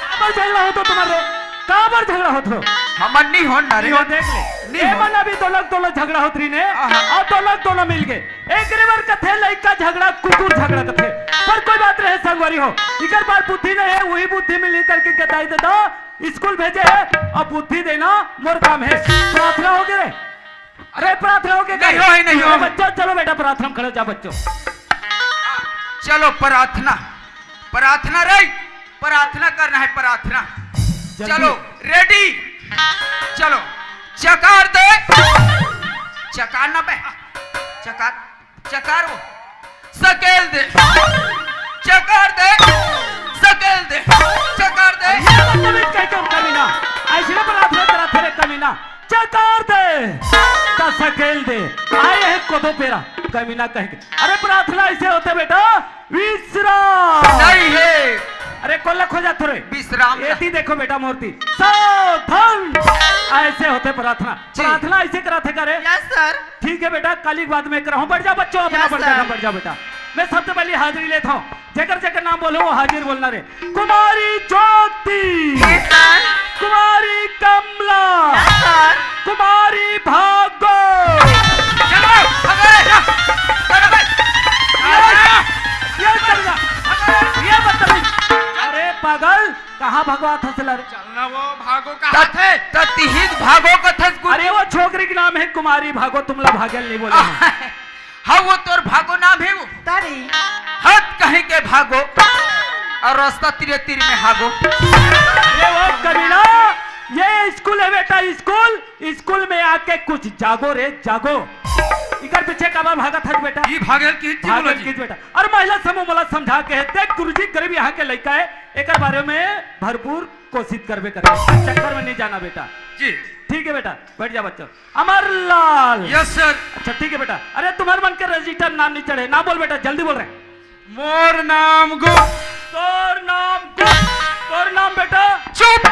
काबर झगड़ा होत हो तुम्हारे? काबर झगड़ा होत हो? हमर नहीं होन ना रे। नहीं हो, देख ले। नहीं ए हो। मन अभी दोलक दोलक झगड़ा होत रही ने, आहा। अउ दोलक दोनों मिल गए। एकरे बर कथे लइका झगड़ा, कुकुर झगड़ा कथे। पर कोई बात रहे संगवारी हो, इकर पास बुद्धि नहीं है, वही बुद्धि मिली करके कताई देता, स्कूल भेजे है, अब बुद्धि देना मोर काम है। प्रार्थना हो गए रे? अरे प्रार्थना हो गए नहीं क्या? हो, नहीं हो। अरे बच्चों, चलो बेटा प्रार्थना में खड़े हो जा बच्चों। चलो प्रार्थना, प्रार्थना रे, प्रार्थना करना है, प्रार्थना। जल्दी। चलो, रेडी, चलो, चकार दे, चकार ना बे, चकार, चकार वो, सकेल दे, चकार दे, सकेल दे, चकार दे। अरे ये बदतमीज कहीं के कमीना, ऐसे ना प्रार्थना कराथे रे कमीना, चकार दे, त सकेल दे, आए हैं कोदो पेरा, कमीना कहीं के। अरे प्रार्थना ऐसे होथे बेटा, विश्राम। नहीं है। अरे कोल्ला खो जात रे। विश्राम। एती देखो बेटा मूर्ति। सावधान। ऐसे होथे प्रार्थना। जी। प्रार्थना ऐसे कराथे का रे? Yes sir. ठीक है बेटा, काली के बाद में कराहूँ। बैठ जा बच्चों, अपना यस बैठ जा, सर। बैठ जा बेटा। मैं सबसे पहले हाजिरी लेता हूँ। जेकर जेकर नाम बोलो वो हाजिर बोलना रे। Kumari Jyoti. Yes sir. Kumari Kamla. Yes sir. Kumari Bhago. चलो, भागो रे, जा। चलो बे। ये, ये चल जा। ये बदतमीज। अरे पागल, कहाँ भगवा था सिलर? चलना वो भागो कहाँ त-, थे? त तिहित भागो कथस गुरु। अरे वो छोकरी के नाम है कुमारी भागो, तुमला भागल नहीं बोले हैं। हाँ, वो तोर भागो नाम है वो। तारी। हद कहीं के भागो। अउ रास्ता तीरे तीर में हागो। अरे वो कमीना, ये स्कूल है बेटा, स्कूल। स्कूल में आके कुछ जागो रे, जागो। इकर पीछे काबर भागत हस बेटा? ई भागल की हित भागल बोला जी। की बेटा। अरे महिला समूह मोला समझा के हे, देख गुरुजी गरीब यहाँ के लइका है, एकर बारे में भरपूर कोशिश करबे करे। चक्कर में नहीं जाना बेटा। जी। ठीक है बेटा, बैठ जा बच्चों। अमरलाल। Yes sir. अच्छा ठीक है बेटा। अरे तुम्हारे मन के रजिस्टर नाम नहीं चढ़े, नाम बोल बेटा, जल्दी बोल रहे। मोर नाम गुप्त। तोर नाम गुप्त। तोर नाम बेटा? चुप।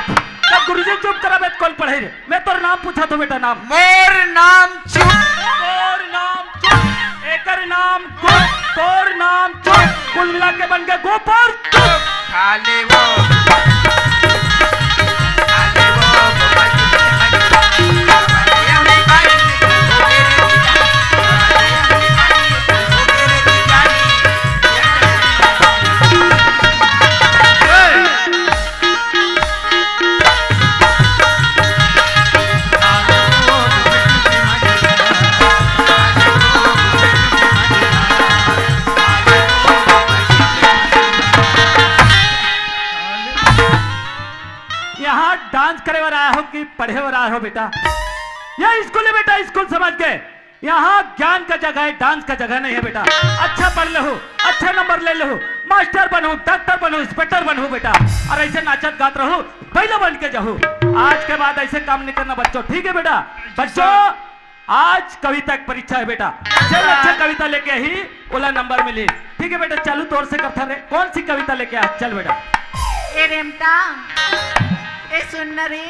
तब गुरुजी चुप करा, मैं कौन पढ़े रे? मैं तोर नाम पूछा तो बेटा नाम। मोर नाम चुप। तोर नाम चुप। एकर नाम गुप, तोर नाम चुप, कुल मिला के बन गए गुप और चुप। खा ले वो, खा ले वो, यहाँ डांस करे बर आए हो कि पढ़े बर आए हो बेटा? ये स्कूल है बेटा, स्कूल समझ के। यहाँ ज्ञान का जगह है, डांस का जगह नहीं है बेटा। अच्छा पढ़ लेहू, अच्छा नंबर ले लेहू, मास्टर बनहू, डॉक्टर बनहू, इंस्पेक्टर बनहू बेटा। और ऐसे नाचत गात रहू, पहले बन के जाहू। आज के बाद ऐसे काम नहीं करना बच्चों, ठीक है बेटा? बच्चों, आज कविता की परीक्षा है बेटा। चल, अच्छा कविता लेके आही, ओला नंबर मिली। ठीक है बेटा, चालू तोर से करथा रे। कौन सी कविता लेके आ? चल बेटा। ए रेमटा, ए सुन न रे।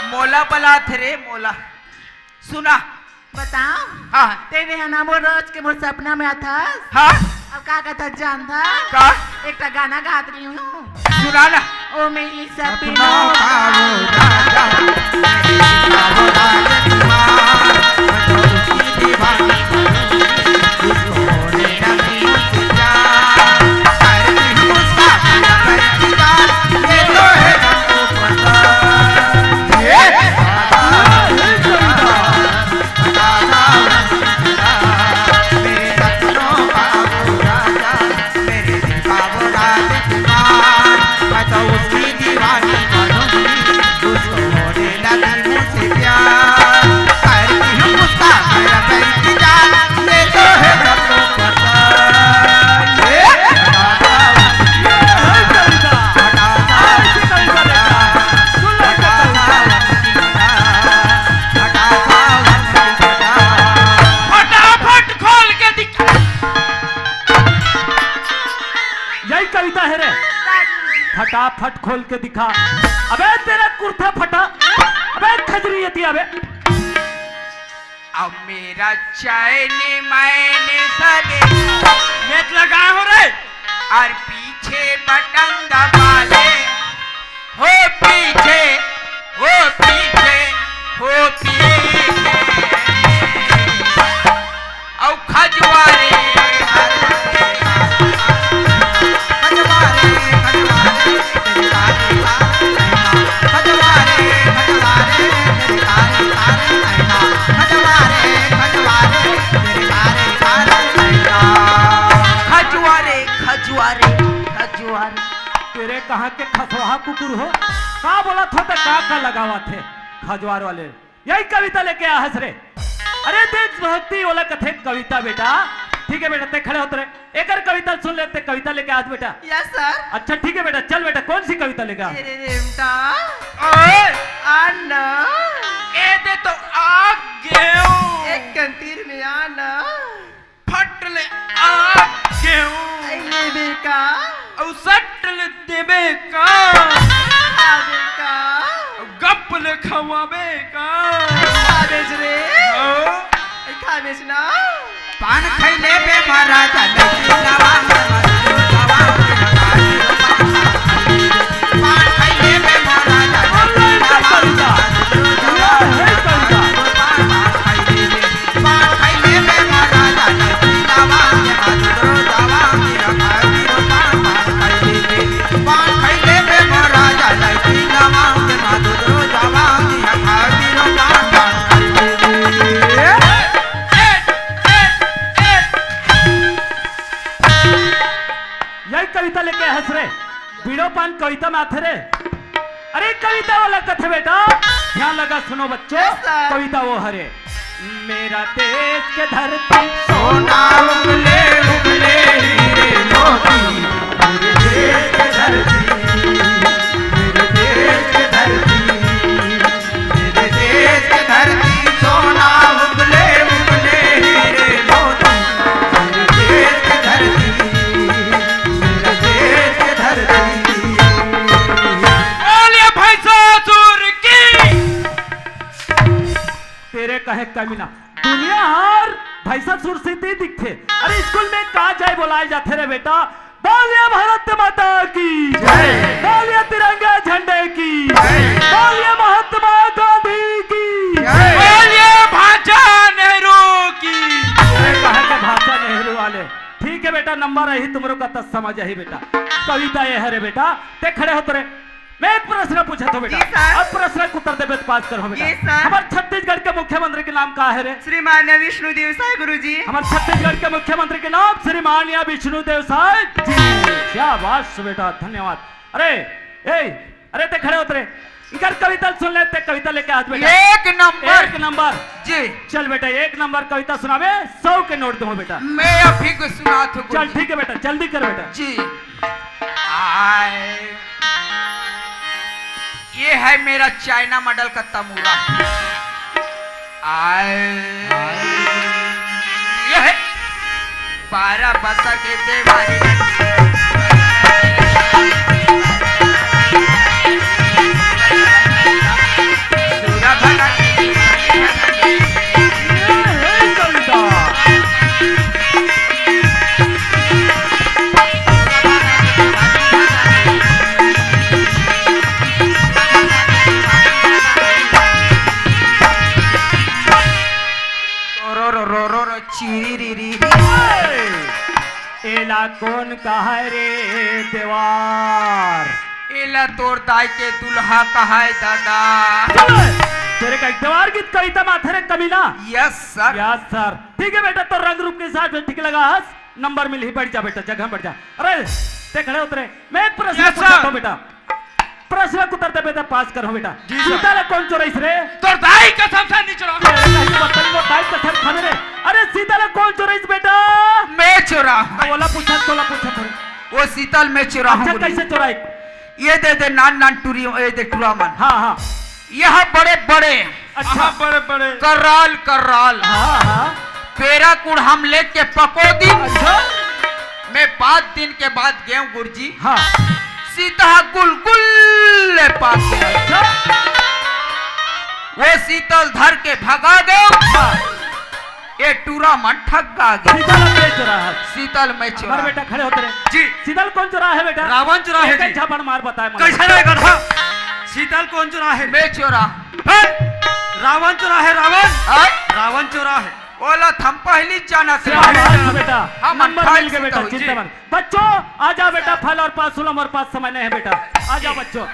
मोला बलाथे रे, मोला। सुना। बताओ। हाँ। ते देहना मोर रोज के मोर सपना में आथस। हाँ। अब का कहता जानता? का? एक ठा गाना गात रही हूँ। सुना ना। ओ मेरी सपनों का वो राजा, मेरी सपनों का वो राजकुमार, मैं तो उसकी दीवानी हूँ, उसको होने का भी इंतजार। अरे मुस्कान, ये तो है सबको पता। ये फटाफट खोल के दिखा। यही कविता है रे। फटाफट खोल के दिखा। अबे तेरा कुर्ता फटा। अबे खजरी ये थी अबे। अब मेरा चैन मैंने सबे। नेट लगाए हो रे। और पीछे बटन दबा ले। हो पीछे, हो पीछे, हो पीछे। औ खजुआरे, खजुआरे, खजुआरे, तेरी तारे तारे नैना। खजुआरे, खजुआरे, तेरी तारे तारे नैना। खजुआरे, खजुआरे, तेरी तारे तारे नैना। खजुआरे, खजुआरे, खजुआरे। तेरे कहाँ के खसवा कुकुर हो? का बोलत हो ते का, का लगावत हे? खजुआर वाले। यही कविता लेके आ हस रे। अरे देशभक्ति वाला कथे कविता बेटा। ठीक है बेटा, ते खड़े होत रे। एकर कविता सुन ले, ते कविता लेके आ बेटा। Yes sir. अच्छा ठीक है बेटा, चल बेटा, कौन सी कविता लेके आ? अरे रेमटा। ओए! आ ना। ए दे तो आ गयो। एक कंतीर में आ ना। फट ले आ गेहूं। आई लेबे का? अउ सट ले देबे का? खाबे का? अउ गप ले खवाबे का? खाबेच रे। हाँ। आई खाबेच ना। पान खैले पे महाराजा लकी नवा। पान खैले पे महाराजा लकी नवा। यही कविता लेके हंस रे। बीड़ो पान कविता में आथे रे। अरे कविता वाला कथे बेटा, ध्यान लगा सुनो बच्चों। Yes sir. कविता वो हरे। मेरा देश के धरती सोना उगले उगले हीरे मोती। मेरे देश के धरती, मेरे देश के धरती, मेरे देश के धरती सोना उगले उगले हीरे मोती। मेरे देश के धरती, मेरे देश के धरती। बोलिए भैंसासुर की। तेरे कहे कमी ना। दुनिया हर भैंसा सुर से ते दिखथे। अरे स्कूल में का जाय बोलाय जाथे रे बेटा? बोलिए भारत माता की जय। बोलिए तिरंगे झंडे की जय। बोलिए महात्मा गांधी की जय। बोलिए भांचा नेहरू की। अरे कहे के भांचा नेहरू वाले। ठीक है बेटा, नंबर आही तुमरो का तस समझ आही बेटा। कविता ये है रे बेटा, ते खड़े हो तो रे। मैं एक प्रश्न पूछत हूँ बेटा। जी सर। अब प्रश्न के उत्तर देबे तो पास करहूँ बेटा। जी सर। हमारे छत्तीसगढ़ के मुख्यमंत्री के नाम का है रे? श्री मान्य विष्णु देव साय गुरु जी। हमारे छत्तीसगढ़ के मुख्यमंत्री के नाम श्री मान्य विष्णु देव साय जी। क्या बात है बेटा, धन्यवाद। अरे, ए, अरे ते खड़े होत रे, इकर कविता सुन ले, ते कविता लेके आज बेटा। एक नंबर। एक नंबर। जी। चल बेटा, एक नंबर कविता सुनाबे, सौ के नोट दूंगा बेटा। मैं अभी को सुनात हूँ चल गुरुजी। ठीक है बेटा, जल्दी कर बेटा। जी। आए, ये है मेरा चाइना मॉडल का तमूरा। आए, ये है बारह बस्तर के देवारी। रो रो रो रो रो, चीरी री री। एला कोन कहाय रे देवार? एला तोर दाई के दुल्हा कहाय दादा। चल, तेरे का एक देवार गीत कविता माथे रे कमीना। Yes sir. Yes sir. ठीक है बेटा, तो रंग रूप के हिसाब से ठीक लगा हस, नंबर मिलही, बैठ जा बेटा, जगह बैठ जा। अरे, ते खड़े होत रे, मैं एक प्रश्न यस पूछता सर। हूँ बेटा। प्रश्न के उत्तर देबे त पास करहूं बेटा। जी सर। सीता ला कोन चोराइस रे? तोर दाई कसम से नहीं चोरा। तेरे कहीं बर्तन में दाई कसम खाने रे। अरे सीता ला कोन चोराइस बेटा? मैं चोरा हूं। तो ओला पूछा, तोला पूछा था। वो सीता ल मैं चोरा हूं अच्छा, गुरु। कैसे चोराई? ये दे दे नान नान टूरी, ये दे टूरा मन। हाँ, हाँ। यह बड़े बड़े अच्छा। हाँ, बड़े बड़े। कराल कराल। हाँ, हाँ। पेरा कुढ़ाम लेके पको दिन। अच्छा। मैं पाँच दिन के बाद गेहूं गुरजी। हाँ। सीता गुलगुल ले पाके। अच्छा। वो सीतल धर के भगा दे। हाँ। ये टूरा मन ठग गा गया। सीतल में चोरा है। सीतल में चोरा। हमारे बेटा खड़े होते रहे। जी। सीतल कोन चोरा है बेटा? रावण चोरा है एक जी। झापड़ मार बताए मन। कैसे रे गधा? सीतल कोन चोरा है? मैं चोरा। हैं? रावण चोरा है, रावण। हैं? रावण चोरा है। ओला थम पहली जाना से। शाबाश बेटा, हम नंबर मिल गए बेटा, जी। चिंता मत। बच्चों, आ जाओ बेटा, फल और पास सुलम और पास समय नहीं है बेटा। आ जाओ जी। बच्चों,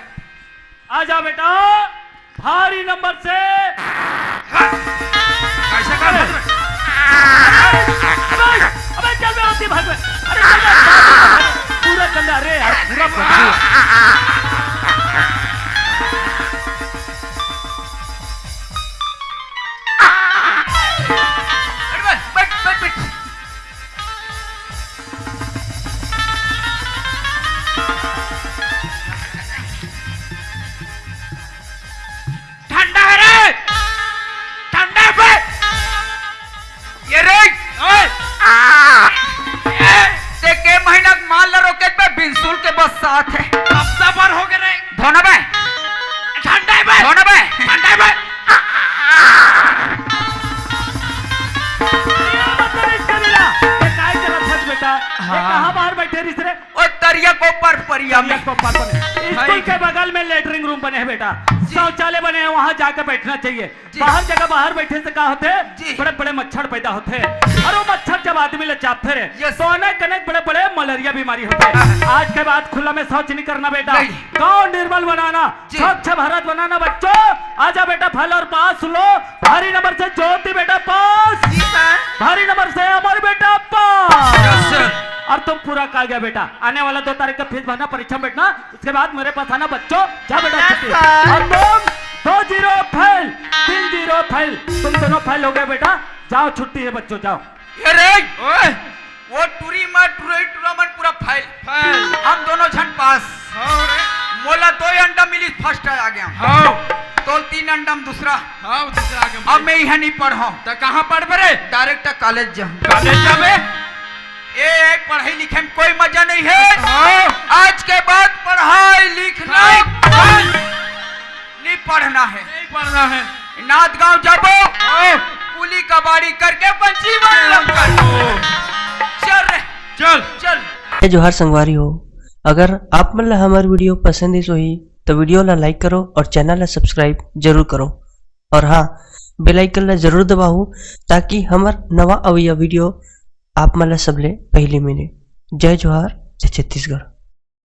आ जाओ बेटा, भारी नंबर से। कैसे कर अबे, अबे, अबे, चल बे, होती भाग बे। अरे, चल बे, पूरा कंधा, अरे यार, पूरा बदबू। अरे, बैठ, बैठ, बैठ, बैठ। ठंडा है रे, ठंडा है बे। ये रे, ओए। ए, ते के महीना के माल ला रोके बे, बिनसुल के बस साथ है। हफ्ता भर हो गए रे। धोना बे। ठंडा है बे। धोना बे। ठंडा है बे। ये बदतमीज कमीना, ये काय करत हस बेटा? ये हाँ। कहाँ बाहर बैठे रहिस रे? ओ तरिया के ऊपर परिया में। तरिया के ऊपर बने। भाई। स्कूल के बगल में लेटरिन रूम बने हैं बेटा, जी। शौचालय बने हैं, वहाँ जाके बैठना चाहिए। जी। बाहर जगह, बाहर बैठे से का होथे? जी। बड़े बड़े मच्छर पैदा होथे, और वो मच्छर जब आदमी ला चाबथे रे, यस। तो अनेक अनेक बड़े बड़े मलेरिया बीमारी होथे। हाँ। आज के बाद खुला में शौच नहीं करना बेटा। नहीं। गांव निर्मल बनाना, जी। स्वच्छ भारत बनाना बच्चों। आजा बेटा, फल और पास लो। भारी नंबर से ज्योति बेटा पास। जी सर। भारी नंबर से अमर बेटा पास। Yes sir. और तुम पूरा का गया बेटा, आने वाला दो तारीख का फीस भरना, परीक्षा में बैठना, उसके बाद मेरे पास आना बच्चों। जा बेटा, यस छुट्टी। सर। और तुम दो जीरो फेल, तीन जीरो फेल, तुम दोनों फेल हो गए बेटा। जाओ, छुट्टी है बच्चों, जाओ। ये रे, ओए। वो टूरी मा टूरी टूरा मन पूरा फेल। फेल। हम दोनों झन पास। हाँ रे। मोला दो अंडा मिली, फर्स्ट आ गया। हाँ। तोल तीन अंडा में दूसरा। हाँ, दूसरा आ गया। अब मैं यहाँ नहीं पढ़ा। तो कहाँ पढ़बे रे? डायरेक्ट कॉलेज जाऊँ। कॉलेज जाबे? ए, पढ़ाई लिखे में कोई मजा नहीं है। हाँ। आज के बाद पढ़ाई लिखना नहीं। बंद। नहीं पढ़ना है। नहीं पढ़ना है। नांदगांव जाबो, हाँ। पुली कबाड़ी करके अपन जीवन लंघबो। चल रे, चल। चल। जय जोहार संगवारी हो, अगर आप मन ला हमर video पसंद आइस होही, तो video ला like करो और channel ला subscribe जरूर करो। और हाँ, bell icon ला जरूर दबाओ, ताकि हमर नवा अवइया video आप मन ला सबले पहली मिले। जय जोहार, जय छत्तीसगढ़।